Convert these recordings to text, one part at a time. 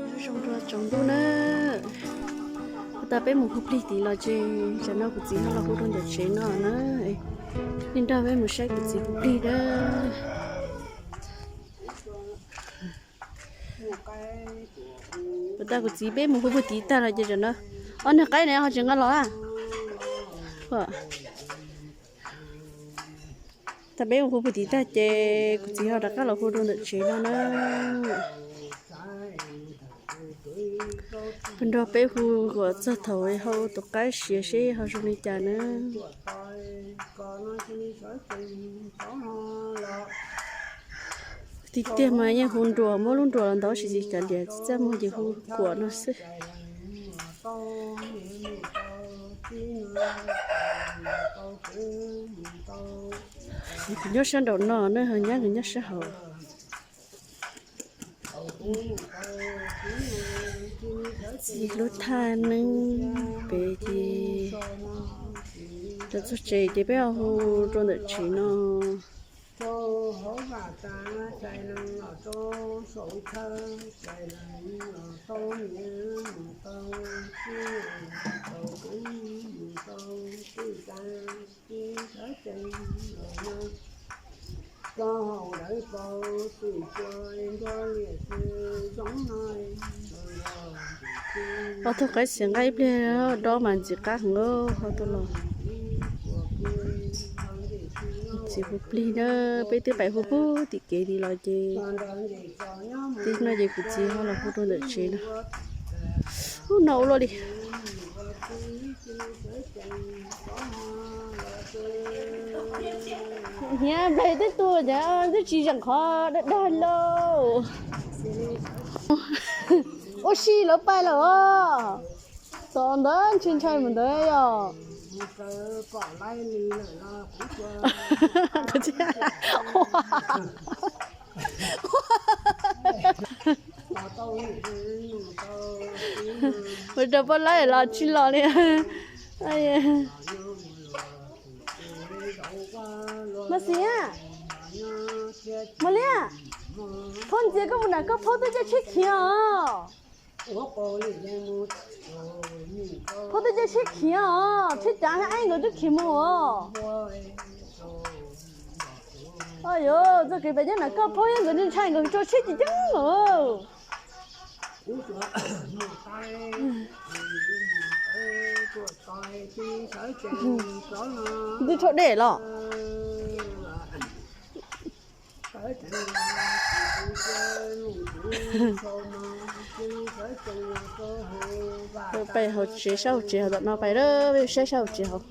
Nyob zoo rau tsaus ntuj na. Ua tas peb mus hu plig tid los ces tam no kuv txiv ho los hu rau ntawm tsev no na. Nej nrog peb mus saib kuv txiv hu plig na. Ua tas kuv txiv peb mus hu plig tid tag los ces tam no ob niag qaib na ho tsis nqa los a. Tas peb mus hu plig tid tag ces kuv txiv ho rov qab los hu rau ntawm tsev no na. Nrog peb hu kom txog thaum ho ua tus qaib siav seb ho zoo li cas na. Tiag tiag mas yeej hu nruas, muab lub nruas los ntau tsis tsis kav liam, txaj muag ces hu kuam no xwb. Kuv nyob sab nraum no na, ho nyab nkawd nyob sab hauv. Txiv hlub thaj neeb pem ces los txog tsev ces peb ho hu rau ntawm tsev no. Ob tug qaib xiav nqa ib pliag dob mas ntxim qab heev ho tuaj los. Txiv hu plig na, peb twb pais hu pug tim kev li los ces tib no ces kuv txiv ho los hu rau ntawm tsev no. Ub no ua luaj li. Hniav nplaig twb tuag ces twb tsis zeem qhov dag dag lauj. Ua si lawv pais lawm os. Tom ntawd ntshai ntshai mus ntawd yog. Mus rau poj laib los tsis los li. Mas xiv, Mas Liab, phauj ntxias koj mus nram koj phaub twb coj tsheb khiav os. Phaub twb coj tsheb khiav os, tsheb cav hab eeb nkawd twb khiav mus os. Yog txoj kev pem nyob nram koj phaub yog nkawd ntshai nkawd tso tsheb ci ceeb os. Twb rhaub dej los. Peb pais hauv tsev, sab hauv tsev hauv tom no pais lawm, peb saib sab hauv tsev hauv.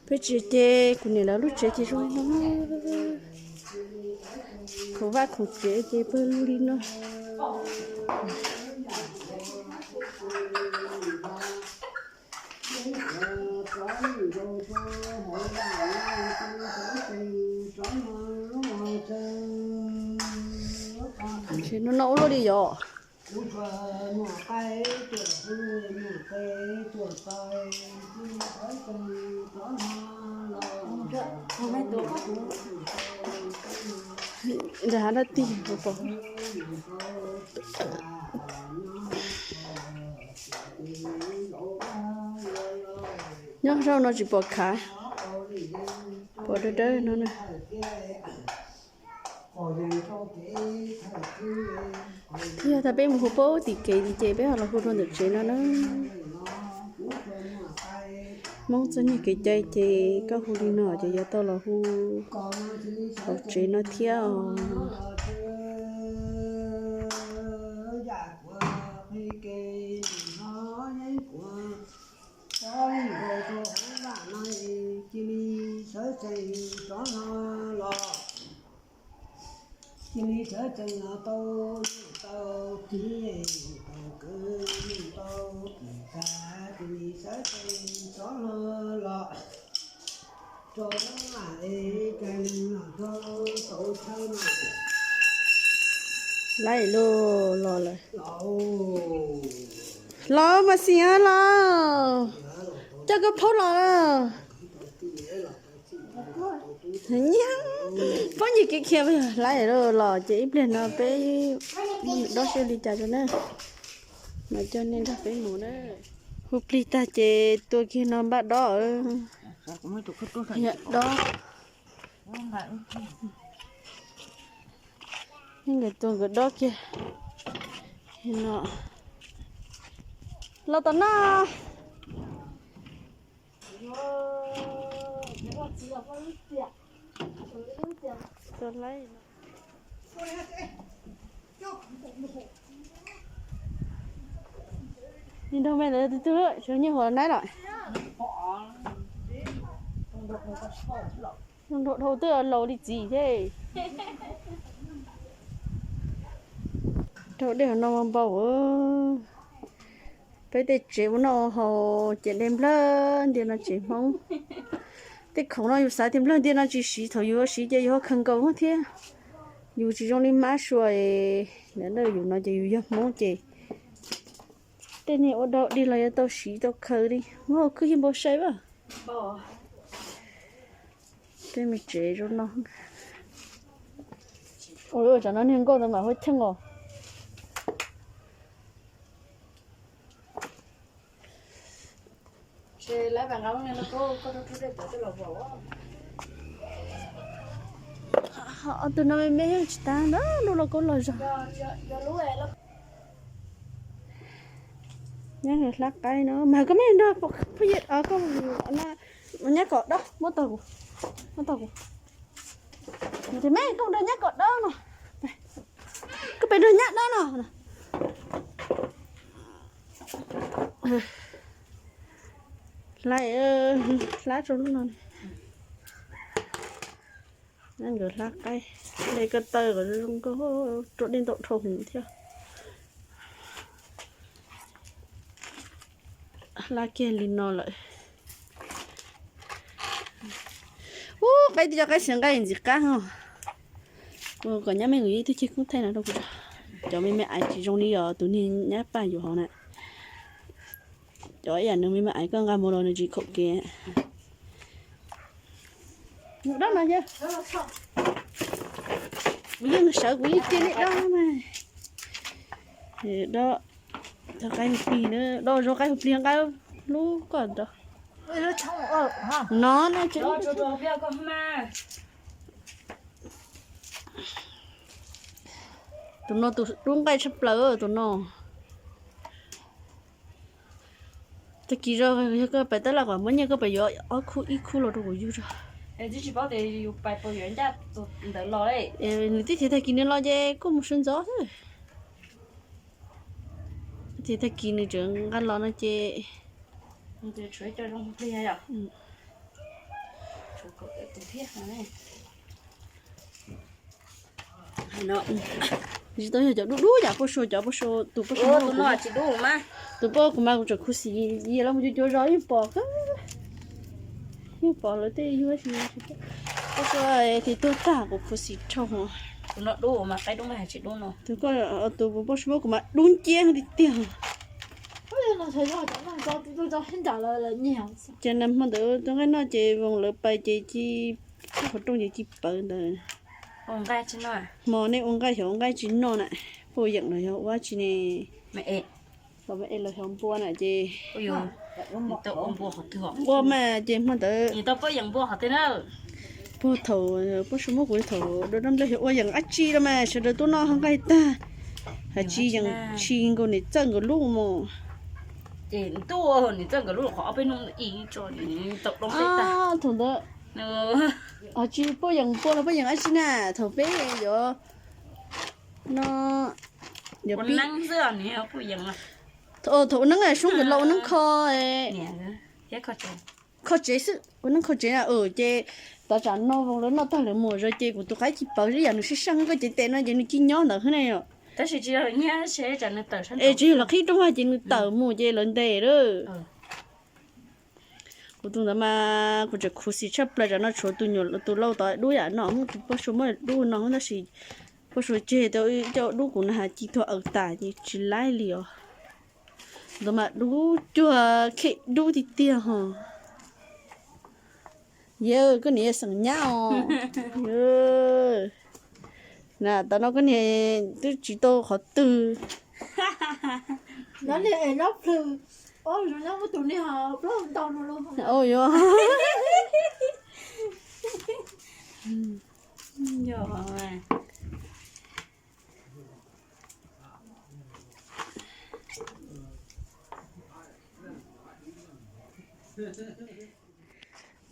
Peb tsev ces kuv niam lawv lub tsev ces zoo li no. Khoom vaj khoom tsev ces pawg lug li no. Tsev no no ua luaj li yom. Ntawm hav dab tig pom. Nyob saum no tsis pom khav, pom dawb dawb no na. Thiab yog tas peb mus hu pem tim kev li ces peb ho los hu rau ntawm tsev no na. Hmoob txoj niag kev cai ces koj hu li no ces yuav tau los hu hauv tsev no thiab os. Laib lug los lawm. Los mas xis los, coj koj phaub los. Nyiam, phob ncig kev khiav lawm los ces ib pliag no peb dob seb li cas rau na, mas coj nej nrog peb mus na. Hu plig tag ces tua kiag no npaj dob. Dob. Nkawd tua nkawd dob kiag no. Los tom no. Nrog me ntawd tus twg, sawv nyiaj huam naib lawm. Nrog dhau twb laus li txiv thiab. Raug dej hauv no npau. Peb tej tsev ua noj haus ces de nplawg ntiag no tsev Hmoob. Tej khoom no yus xav tias nplawg ntiag no tsis siv, thaum yus yuav siv ces yus ho khaws nkaus thiab. Yus tsis zoo li mab sua, yus no ces yus yog Hmoob ces tej niag ua dog dig los yuav tau siv tau khaws li. Muab hauv kwj hiaj npau sai as. Tej me tsev zoo no. Ua tsam no niag nkauj ntawd mam hu cheej os. Tus no me me tsis tas ntawd lub lauj kaub los zog. Nyab hlab qaib no mas koj me nrog phooj ywg, koj nyab kom dob, muab tog kuv, muab tog kuv. Ces me koj nrog nyab kom dob no, koj pem nrog nyab dob no. Hlab, hlab rau lub no. Nkawd hlab qaib, le ko taw kom zoo nkauj, rau dej ntaum dhau hwv thiab. Hlab kiag li no lawm. Ub, qaib tib co qaib xiav nqaij ntxim qab os. Kom nyab me kuv ib tug ceg kub thaij no rau kuv. Cov me me aiv tsis zoo li os, tus niag nyab paj yuav hauv na. Cov ib yam nws me me aiv koj nqa mus los nws tsis khaum kev. Kuv yeej sawv kuv yeej cia nej dob mas. Dob, dob qaib hu plig na, dob zoo qaib hu plig nqa lub koj dob. No na. Tus no tus dub nqaij tshaj plaws tus no. Tag kis zog yog koj pais tab laj kom muab nyiaj koj pais yuav ob khub ib khub los rau kuv yug zog. Nws tib txiv tag kis nws los ces kuj mus sawv ntxov xwb. Txiv tag kis nws tseem nqa los no ces tsis tau yog cov dub dub yam poj sua, cov poj sua, tus poj sua, tus poj kuv mas kuv tseem khuv xim, yam los mus cuag cuag zos yeej pom, yeej pom lawv tej yug si. Poj sua ces tuag tag kuv khuv xim dhau. Tus koj, tus poj sua kuv mas dub nciab tiag tiag. Ces nag hmo ntawd tus nqaij noj ces voos lawv pais ces cia, qhov rooj ces cia pawv ntawd. Hmo nej ua nqaij xyov ua nqaij tsis noj na, puj yeem los yog ua tsi ne, los yog npua na ces ua mas ces hmo ntawd puag thaum poj sua muab kuv thaum dua dab nplej xyov ua yeem dab tsi los mas sawv daws tuaj noj hau nqaij tag, hais tsis yeem tshis nkaus niam txawj nkawd lub mus. Thaum ntawd tsis puaj yeem npua los puaj yeem dab tsi na, thaum peb yuav no, thaum ua neeb sub nkawd los ua neeb kho, kho tsev xwb, ua neeb kho tsev na. Ces tav tsam no voos lawv noj tag lawv mus zog ces kuv tus qaib cia pawv ib yam nws sib seej koj cev tes no ces nws cia nyob ntawd xwb ne yom. Es tsis yog los qhib rooj vag ces nws tawm mus ces lawv ntes lawm. Kuv tus ntawd mas kuv tseem khuv xim tshaj plaws, tsam no tshuav tus nyuam tus lau tod dub yam no, muab tus poj sua muab dub no tab sis poj sua tseg tau coj dub kuv na has ci tuag aws tas ces tsis laib li os. Ntawd mas dub cuag kheej dub tiag tiag ho. Yawg, koj niam xeem nyab os. Na, tam no koj niam twb tsis tau qhov twg. Yuav.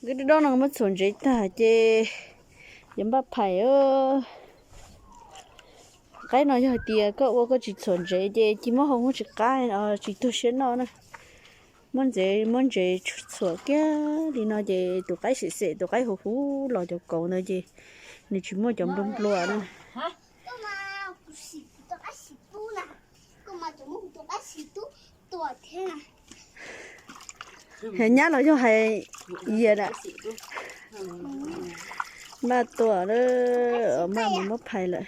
Nkawd dob no muab txhuam ntsev tag ces yuav npaj phais. Qaib no yog hais tias koj ua koj tsis txhuam ntsev ces cig muab hau muab tsis qab, tsis tuag siab noj na. Muab ntsev, muab ntsev txhuam kiag li no ces tus qaib xem xem, tus qaib huv huv los cov kauv ntawd ces nws tsis muaj cov nplua nplua na. Hais nyab los yog hais yias a? Npaj tua, npaj mus muab phais lawm.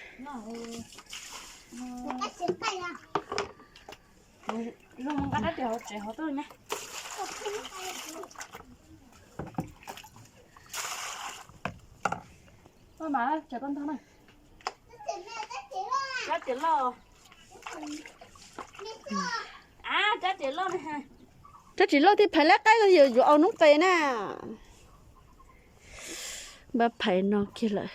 Rab tsev loj thiab phais lab qaib los yog yuav au noob qes na. Npaj phais no kiag lawm.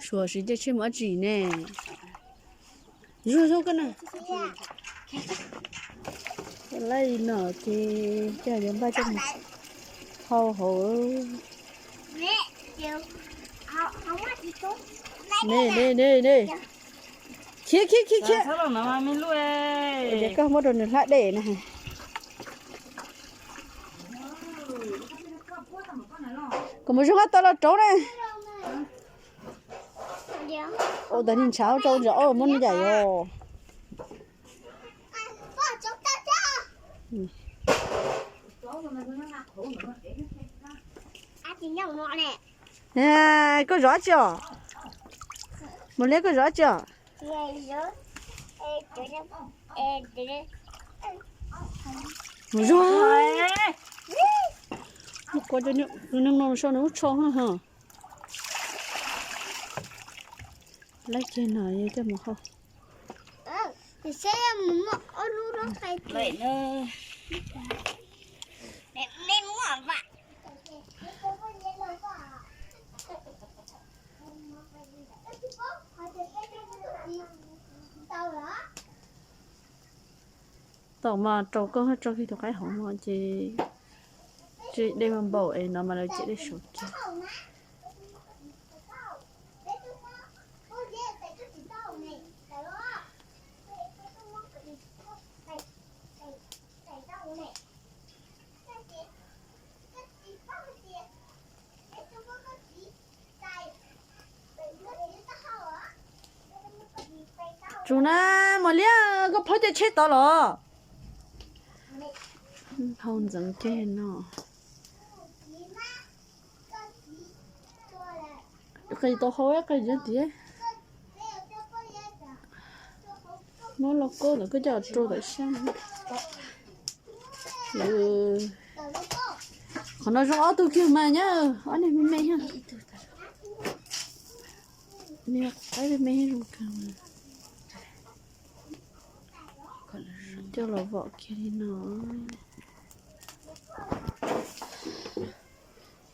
Suav siv cej tshiab mus dab tsi ne? Zuag zuag koj na. Laij no ces cas yuav npaj coj mus hau hauv. Ne ne ne ne. Khiav khiav khiav khiav. Ces koj muab rau nws hlab dej na. Kuv mus zoo qab tau los rauv na. Ua tas niag ntshav rau ntawm muab nws yam yog. Koj zov tsi os? Mus liab koj zov tsi os? Mus zov. Mus kov cov niag no sau nws lub tsho ha. Laij kiag no coj mus hau. Tau mas rau koj tso kiag tus qaib hauv no ces dej mas npaum es no mas lawv ciam dej saum kiag. Tsuas na, Mos Liab, koj phaub caj tsheb tod los? Hau ntxeev kiag no. Qis tau hau, qis tiag. Muab lauj kaub ntawm koj coj rau ntawm sab. Qhov no zoo ob tug kiag mas nyab, ob niag me me thiab. Niag qaib me me zoo kawg. Coj los vom kiag li no.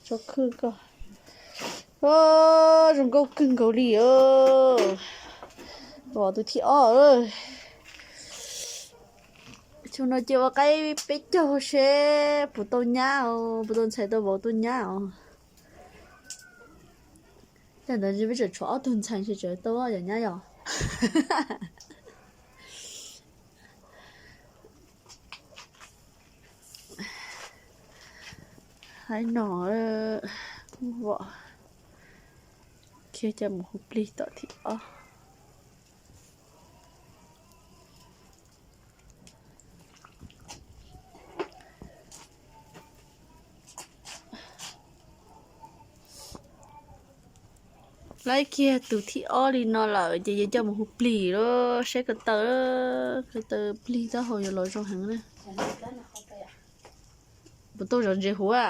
Tso khwj koj. Zoo nkauj kawg nkaus li. Vom tus thib ob. Xyoo no ces ua qaib peb caug seb puas tau nyab, puas tau ntxhais tau vauv tau nyab os. Cas ntawd peb tseem tshuav ob tug ntxhais tsis tseem tau yom nyab yom. Hais no, vom kiag coj mus hu plig tom thib ob. Ib kiag tus thib ob li no lawm ces yuav coj mus hu plig lawm, saib ko taw, ko taw plig taub hau yuav los zoo heev na. Puas tau zov ntses huv a?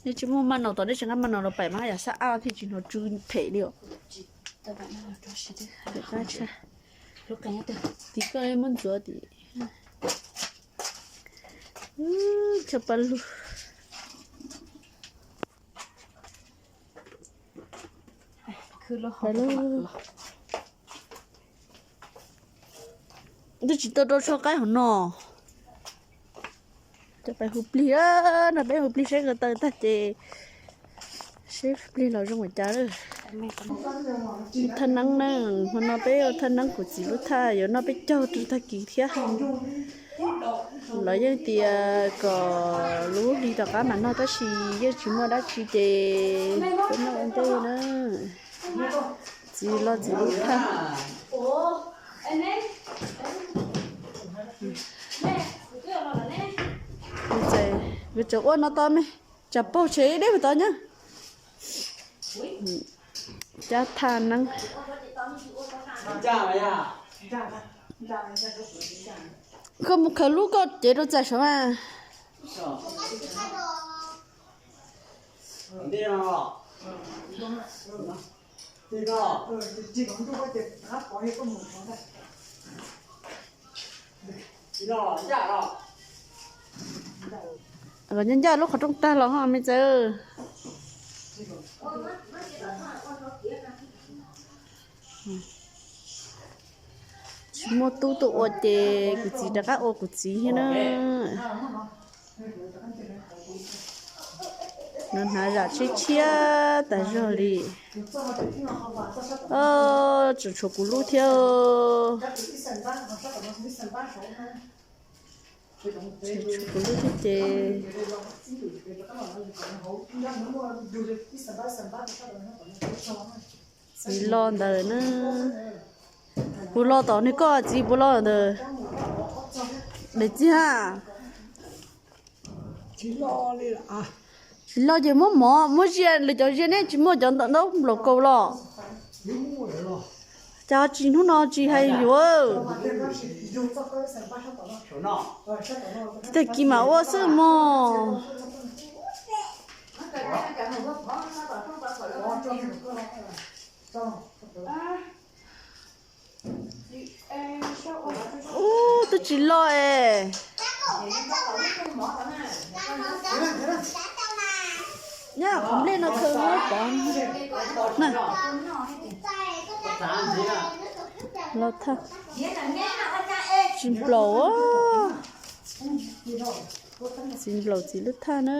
Nej tsis muaj maj no tom, nej tsis nqa maj no los pais mas yam xab ab thiaj tsis hnov tsw phem li os. Tim koj muab ntxuav tim. Choj paj lug. Twb tsis tau rau tsho qaib hauv no. Coj pais hu plig, no peb hu plig saib ko taw tag ces saib plig los zoo li cas lawm. Thaj neeb na, hmo no peb ua thaj neeb kuv txiv lub thaj, yuav noj peb caug rau tag kis thiab. Lawv yeej tias kom lub hli tom qab mam noj tab sis yeej tsis muaj dab tsi ces peb noj ua ntej na. Txiv los txiv lub thaj. Kuv tseem ua no tau me, tsam paug tshem deb puas tau nyob. Cab thaj neeb. Koj mus khaws lub koj cev rau txais saum mas. Kom ncaj ncaj lub qhov rooj tag los ho me txawm. Tsis muaj tub tuaj ua ces kuv txiv rov qab ua kuv txiv thiab na. Nws hnav zam tshiab tshiab tas zog li. Tseem tshuav kuv lub thiab. Tseem tshuav kuv lub thiab ces txiv los ntawd na. Puas los tom ne koj txiv, puas los ntawd? Daim txiag. Tsis los ces muab mov muab ziag, lwm cov ziag nej tsis muaj cov ntaub nplaum kaus los? Cas tsis hnub no tsis hais yuav? Tag kis mam ua xwb mog. Ub, twb tsis loj es. Nyob qhov nplej no khaws pov. Los thaj. Tsis nplaum. Txiv nplaum txiv lub thaj na.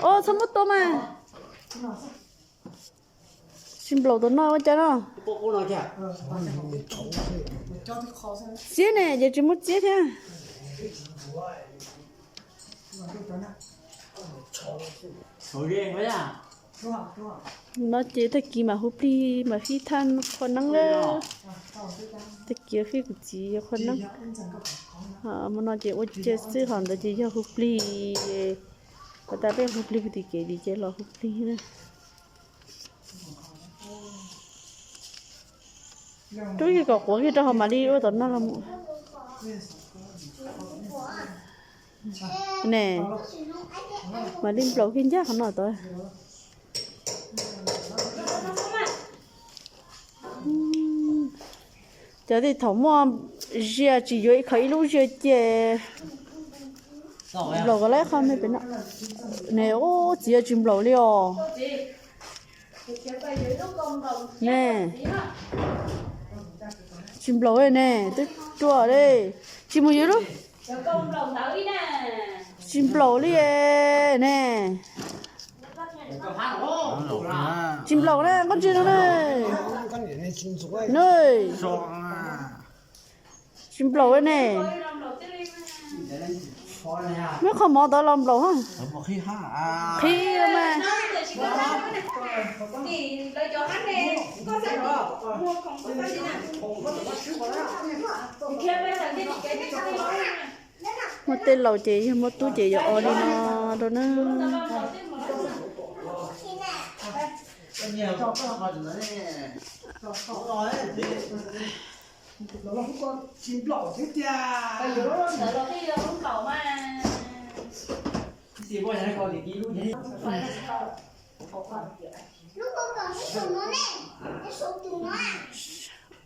Os, txhob muab tua mas. Tsis nplaum tus no ua cas no. Txiab ne ces tsis muaj txiab thiab. No ces tag kis mam hu plig mam fij thaj qhua neeb lawm. Tag kis fij kuv txiv qhua neeb. Hmo no ces ua cia xwb, hos ntawd ces yog hu plig. Kom tas peb hu plig puag tim kev tim ces los hu plig na. Rub kiag kom quav kiag rau hauv mam li ua tom no los mus. Ne, mam li nplaum kiag ncaj qhov no tod. Cov tej thaum muaj ziag tsis yuav ib qho ib lub ziag ces nplaum ko lawm qhov me pem no. Ne, ub, txiv tsis nplaum li os. Ne, tsis nplaum ne, twb ruam li. Tsis mus yuav lub. Tsis nplaum li ne. Tsis nplaum na, nqaij ntsia no na. Tsis nplaum ne. Muab qhov mov tod los nplaum. Qhib mas. Muaj tej laus ces yog muaj tub ces yuav ua li no. Rau na.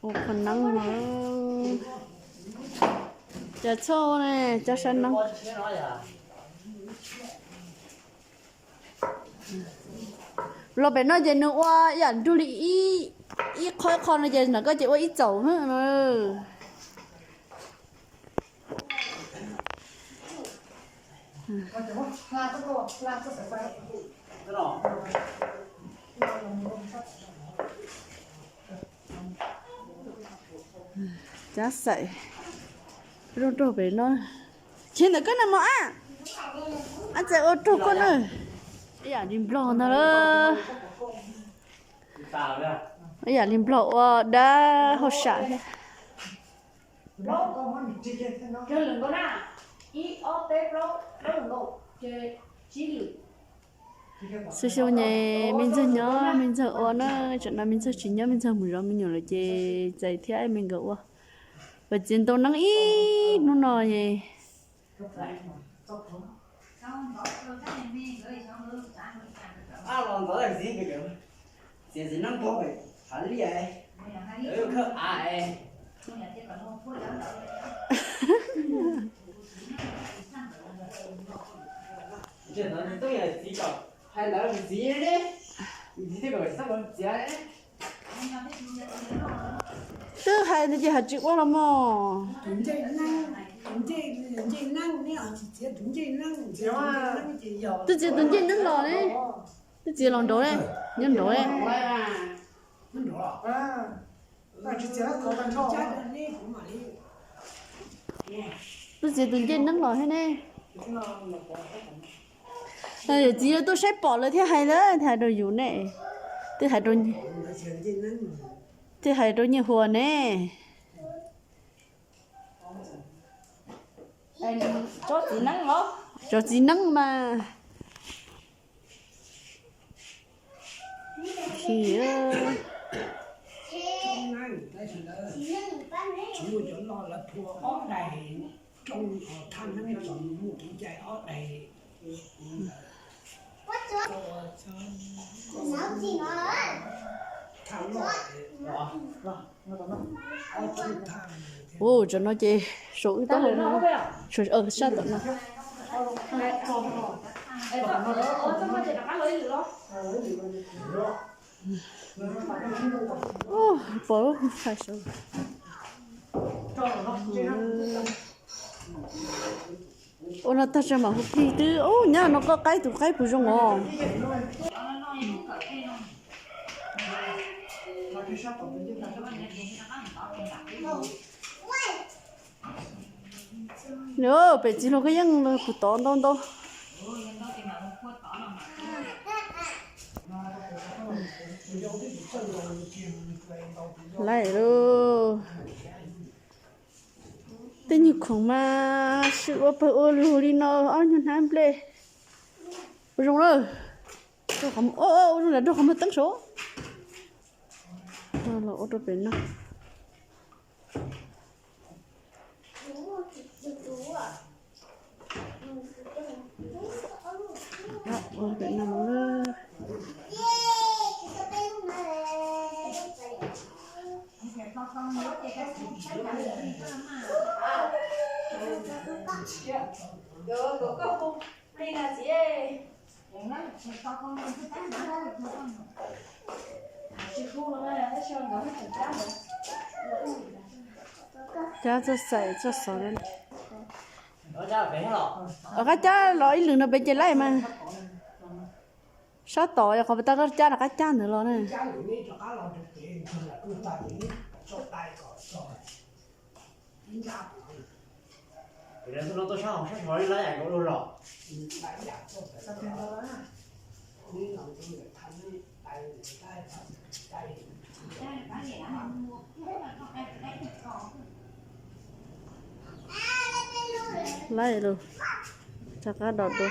Ua qhov neeb no. Cov txhob ne, cov sab neeb. Los pem no ces nws ua ib yam nrug li ib qho ib qho no ces ntawm koj ces ua ib txaus no. Cab xaim, rooj raug pem no. Khiav ntawm koj na mog ab. Ab txawm ua raug koj na. Ib yam li nplog ntag lawm. Ib yam li nplog ua dab hauj sam thiab. Xwb xyoo nyem me ntxawg nyob me ntxawg ua na, tsam no me ntxawg tsis nyob me ntxawg mus zov me nyuam lawm ces txais thiab me nkawd ua. Vam txiv ntau neeb ib hnub no es Twb hais ntawd ces hais tsis ua los mog. Twb txiav tus ncej neeb los ne. Twb txiav los nraud ne, nyob nraud ne. Twb txiav tus ncej neeb los thiab ne. Txiv yuav tuaj saib pom lawv thiaj hais lawm, thiaj hais rau yus ne. Twb hais rau, thiaj hais rau Nyiaj Huas ne. Tsob txiv neeb mas. Ua, cov no ces saum wb taub hau no, sab tom no. Pom hais saud. Ua no tag tso mam hu plig twb. Ub, nyob no koj qaib tus qaib puas zoo os? Pem txiv hluas koj yeej puas tod ntau ntau. Laim lauj. Tej nyuag khoom mas sim ua pawg ua lug li no ob nyuag hnab nplej. Ua zoo lawm. Ua zoo nram nrog qhov muag teeb saud. Los ua rau pem no. Ua pem no. Cab txoj xaim txoj xov. Qab cab los ib lwm no pem ces laim mas. Sab tod yog qhov pem tau koj cab rov qab cab ntawd los na. Laim los, rov qab dom dua.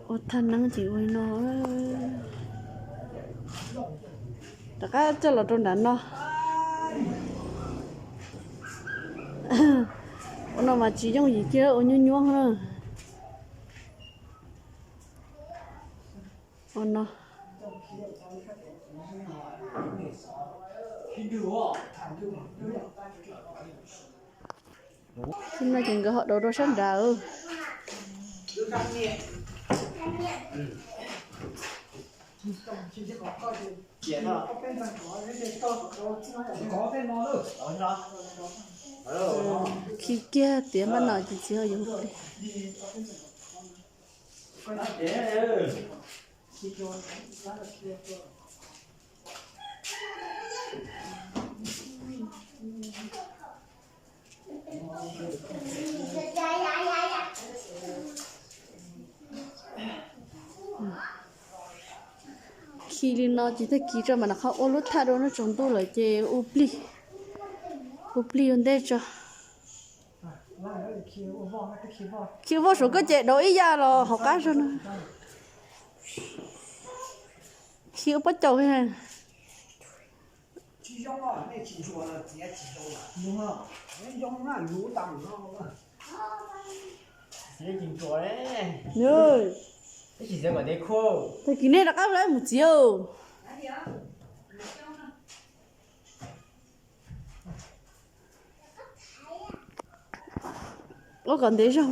Ua thaj neeb ces ua li no. Rov qab coj los rau nram no. Ua no mas tsis yooj yim kiag, ua nyuaj nyuaj na. Ua no. Tib no ces nkawd ho dauv rau sab nrad. Khi kiag tiav npaj no ces txiv ho yuav hu plig. Khi li no ces tag kis tso mam rov qab ua lub thaj rau, no tsaus ntuj lawm ces ua plig, ua plig ua ntej tso. Khi voj saum koj ces dauv ib yam los hauv qab zog no. Khi ua pob caus. Tag kis nej rov qab mus txiav. Ua kom ntev zog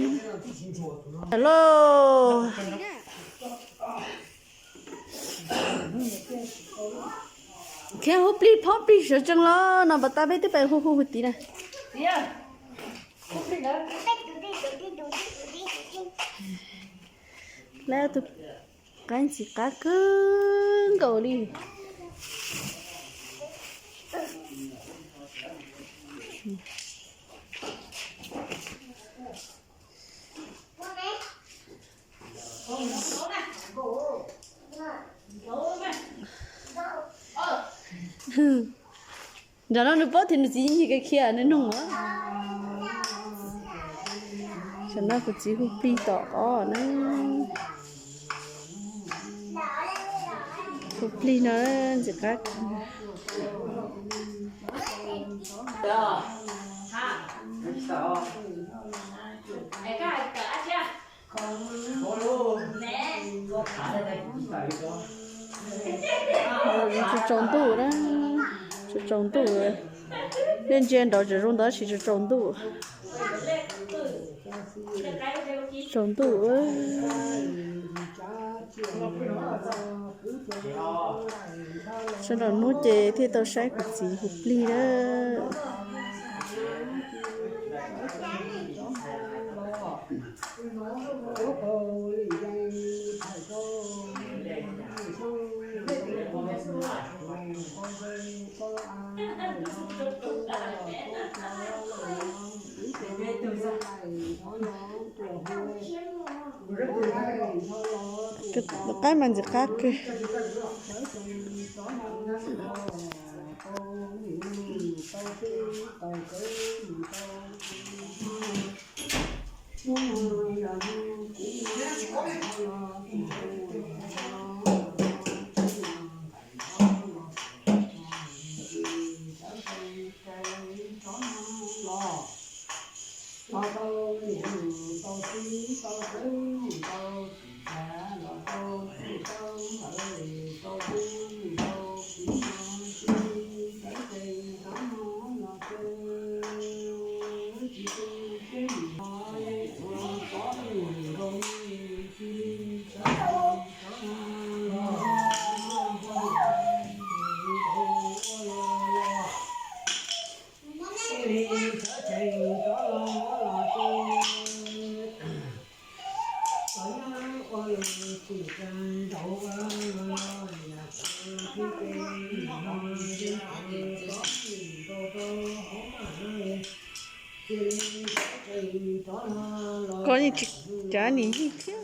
lauj. Khiav hu plig phob plig sawv tsees los no pas tas peb twb pais hu hu hu tid na. Lawv tus qaib ntxim qab kawg nkaus li. Nram no nws paub tias nws txiv yeej yig ka khiav nws nug. Tam no kuv txiv hu plig tom qab na. Hu plig no ntxim qab. Tsaus tsaus ntuj na, tsaus tsaus ntuj. Dej ntsia nrov tseem zoo ntawd tab sis tsaus tsaus ntuj. Tsaus ntuj. Sawv daws hnub ces thiaj tau saib kuv txiv hu plig na. Qaib mas ntxim qab kawg. Koj yeej tsis cav nim yij thiab.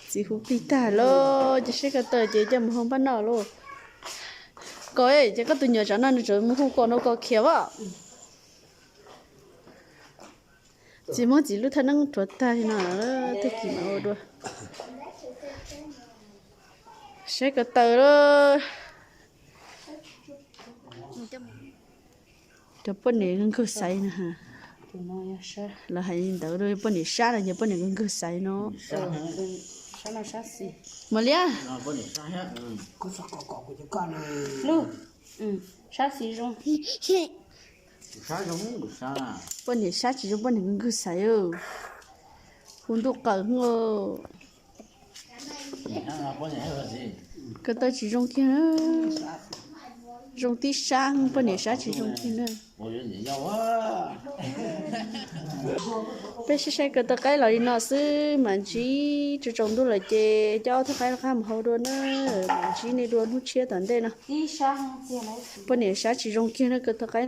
Txiv hu plig tag lawm ces saib ko taw ces coj mus hau npaj noj lauj. Koj ces koj tus nyuam tsam no nws tseem mus hu koj no koj khiav as. Txiv muab txiv lub thaj neeb rhuav tag no, tag kis mam ua dua. Saib ko taw lawm. Cov poj niam nkaug xaiv no, lawv hais li ntawd, poj niam sab no ces poj niam nkaug xaiv no. Mos Liab, poj niam sab tsis zoo poj niam nkaug xaiv. Hu ntuj qaws. Ko taw tsis zoo kiag, zoo tib sab, poj niam sab tsis zoo kiag na. Peb saib saib ko taw qaib los li no xwb, mam ntsib tsaus tsaus ntuj lawm ces coj ob thaj qaib rov qab mus hau dua na. Mam ntsib nej dua hnub tshiab tom ntej no. Poj niam sab tsis zoo kiag na ko taw qaib.